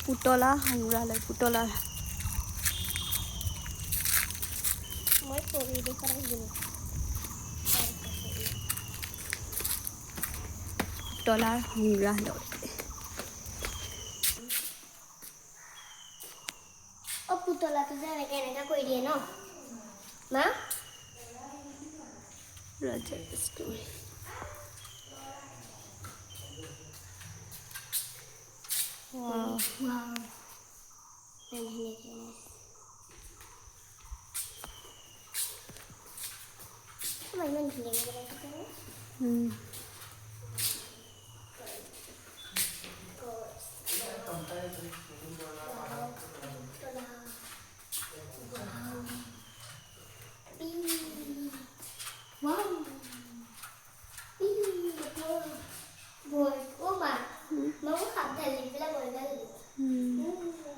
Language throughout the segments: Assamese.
পুতলা সংগ্ৰহালয়, পুতলা। মই পৰিৱেশত আহিলোঁ। পুতলাৰ সংগ্ৰহালয়। অ, পুতলাটো যে এনেকে এনেকে কৰি দিয়ে ন মা? ৰাজাৰ ষ্টৰী। Wow. Wow. ইমান ধুনীয়াকে বনাইছে। অ, ইমান ধুনীয়াকে বনাইছে। পুতলা। Wow. Wow. ভয় অ মা, মই মোক সাপ ঢালি পেলাই ভয় খালো।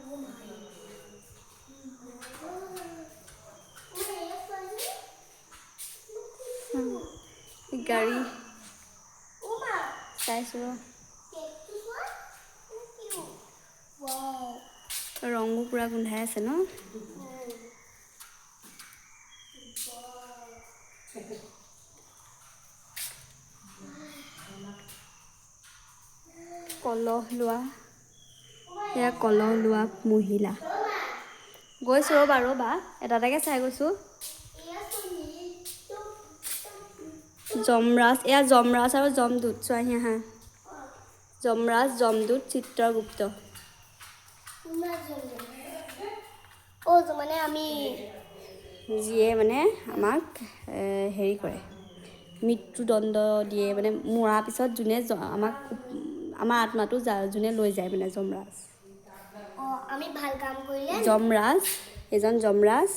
অ মা। গাড়ী চাইছোঁ। ৰঙো পুৰা গোন্ধাই আছে ন? কলহ লোৱা, এয়া কলহ লোৱা মহিলা। গৈছোঁ ৰ'বা, ৰ'বা, এটা এটাকৈ চাই গৈছোঁ। যমৰাজ, এয়া যমৰাজ আৰু যমদূত। চোৱাহি আহা, যমৰাজ, যমদূত, চিত্ৰগুপ্ত। মানে আমি যিয়ে মানে আমাক হেৰি কৰে, মৃত্যুদণ্ড দিয়ে, মানে মৰাৰ পিছত যোনে আমাক, আমাৰ আত্মাটো যোনে লৈ যায়, মানে যমৰাজ। আমি ভাল কাম কৰিলে যমৰাজ, এজন যমৰাজ,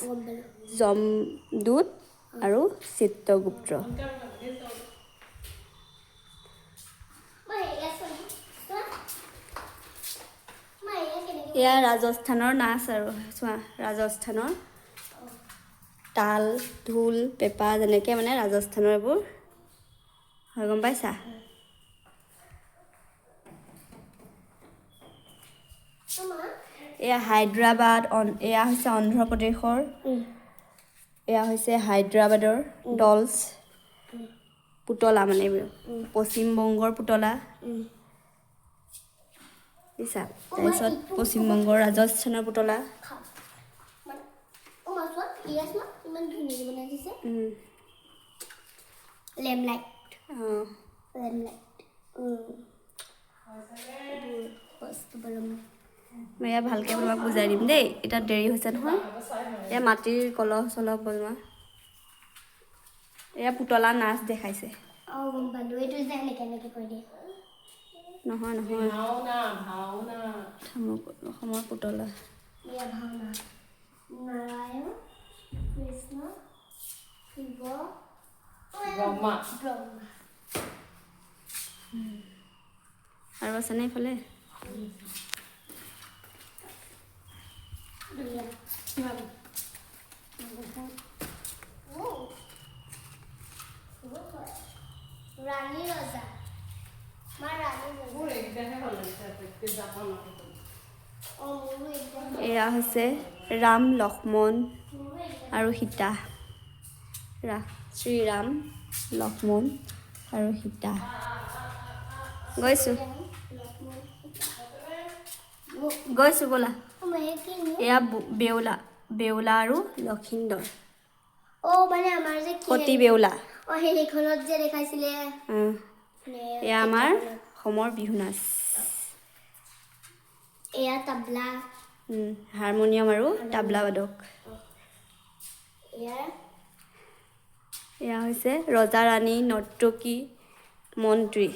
যমদূত আৰু চিত্ৰগুপ্ত। এয়া ৰাজস্থানৰ নাচ আৰু চোৱা, ৰাজস্থানৰ তাল, ঢোল, পেঁপা যেনেকৈ, মানে ৰাজস্থানৰ এইবোৰ হয়, গম পাইছা? এয়া হায়দৰাবাদ, এয়া হৈছে অন্ধ্ৰপ্ৰদেশৰ, এয়া হৈছে হায়দৰাবাদৰ ডলছ, পুতলা, মানে এইবোৰ পশ্চিমবংগৰ পুতলা বুজিছা? তাৰপিছত পশ্চিমবংগৰ, ৰাজস্থানৰ পুতলা। ইমান ধুনীয়াকৈ বনাই দিছে। লেম লাইট, অঁ, লেম লাইট। বস্তু। মই এয়া ভালকৈ তোমাক বুজাই দিম দেই, এতিয়া দেৰি হৈছে নহয়। এয়া মাটিৰ কলহ চলহ বনোৱা, এয়া পুতলা নাচ দেখাইছে। অঁ, গম পালোঁ, এইটো যে এনেকৈ এনেকৈ কৰি দিয়ে। নহয় নহয়, অসমৰ পুতলা। এয়া ভাওনা, নাৰায়ণ, কৃষ্ণ, শিৱ, ব্ৰহ্মা। ব্ৰহ্মা। আৰু আছেনে এইফালে? ৰাণী ৰজা, মা, ৰাণী ৰজা। অঁ, মোৰো একদম। এয়া হৈছে ৰাম, লক্ষ্মণ আৰু সীতা। শ্ৰীৰাম, লক্ষ্মণ আৰু সীতা। গৈছোঁ, গৈছোঁ, ব'লা। এয়া বেউলা, বেউলা আৰু লখিন্দৰ। অ, মানে আমাৰ যে সতী বেউলা। অ, সেইখনত যে দেখাইছিলে। এয়া আমাৰ অসমৰ বিহু নাচ। এয়া তাবলা। হাৰমনিয়াম আৰু তাবলা বাদক। এয়া এয়া হৈছে ৰজা, ৰাণী, নৰ্তকী, মন্ত্ৰী।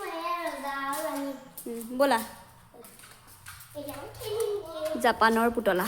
এয়া ৰজা আৰু ৰাণী। ব'লা, জাপানৰ পুতলা।